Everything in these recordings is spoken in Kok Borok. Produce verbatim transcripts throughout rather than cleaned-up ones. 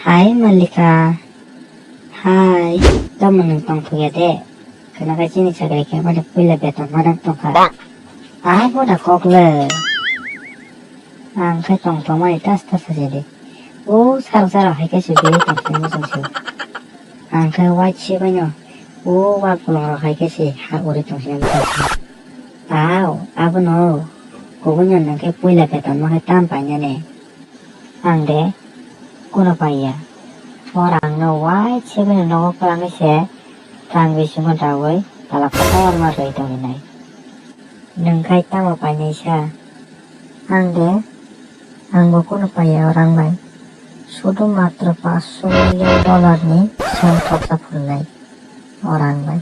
Hai Malika, hai, tamo nwng tongthokya de? Khwnakhai chini chakri khe mani puila beton ma nang tongkha. Abo da kok le. Ang khe tongthokmani tas tas sajadi. O sal sal hai khe se biri tongthokma chwng se. Ang khe white se baino o wak bolong rok hai khe se ha uri tongthokma chwng se. Tao, abono kubui no nwng khe puila beton ma khe tam painani. Ang de kuno paiya. O rang no white se baino nogo kwlangwi se rang bisingo daui tala kotor ma rwi tongwi nai. Nwng khai tamo painai sa? Ang de, ang bo kuno paiya o rang bai. Sudu matro paanch sho million dollar ni seng khorsa phulnai o rang bai.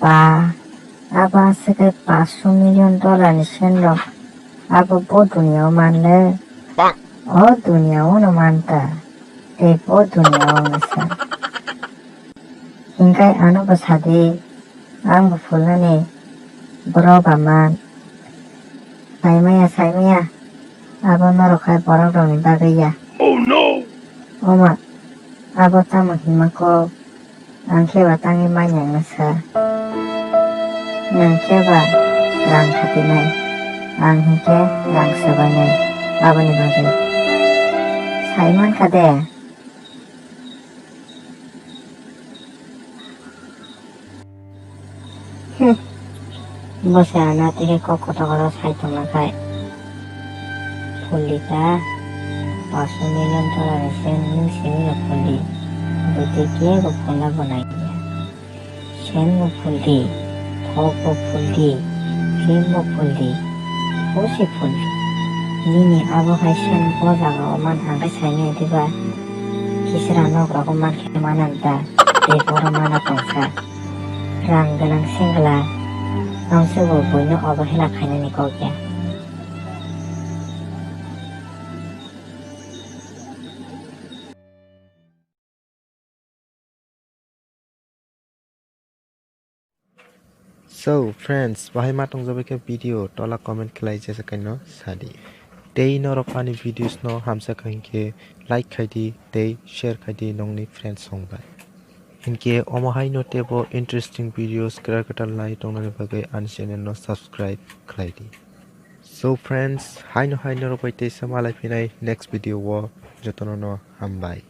Ba, abo aswk khe paanch sho million dollar ni seng rok abo bo duniya o man le? O duniya o no man ta, tei bo duniya o no sa. Hinkhe ano bo sadi, ang bo phulnani borok ba man. Saimaya, saimaya, abo norok hai borok rokni bagwi ya. Oh no! Oma, abo tamo hinma kok, ang khe ba tangwi manya wngsa. Nwng khe ba rang khatinai, ang hinkhe rang swbainai, aboni bagwi. Sai mankha de? Hmm. Bo se ana tei kok kotor kotor sai tongna khai. Phuldi ta, paanch sho million dollar ni seng nwng simi no phuldi. Bo tei kebo phulna bo nai ya. Seng bo phuldi, thok bo phuldi, film bo phuldi, bosi phuldi. Nini abo hai seng bo jaga o man ang khe saimanya diba? Kisra nok rogo man khe manang ta, tei boro mana tongsa. Rang gwnang sengla, nwng se bo buino obohela khainani kok ya. So friends, bahai ma tongjabai khe video tola comment khlai jesa kaino sadi. Tei norok ani videos no hamsa kha hinkhe like khai di tei share khai di nongni friends song bai. Hinkhe omo hai no teibo interesting videos kwtal kwtal nai tongnani bagwi ani channel no subscribe khlai di. So friends, haino hai norok bai teisa malai phinai next video o, jotono no hambai.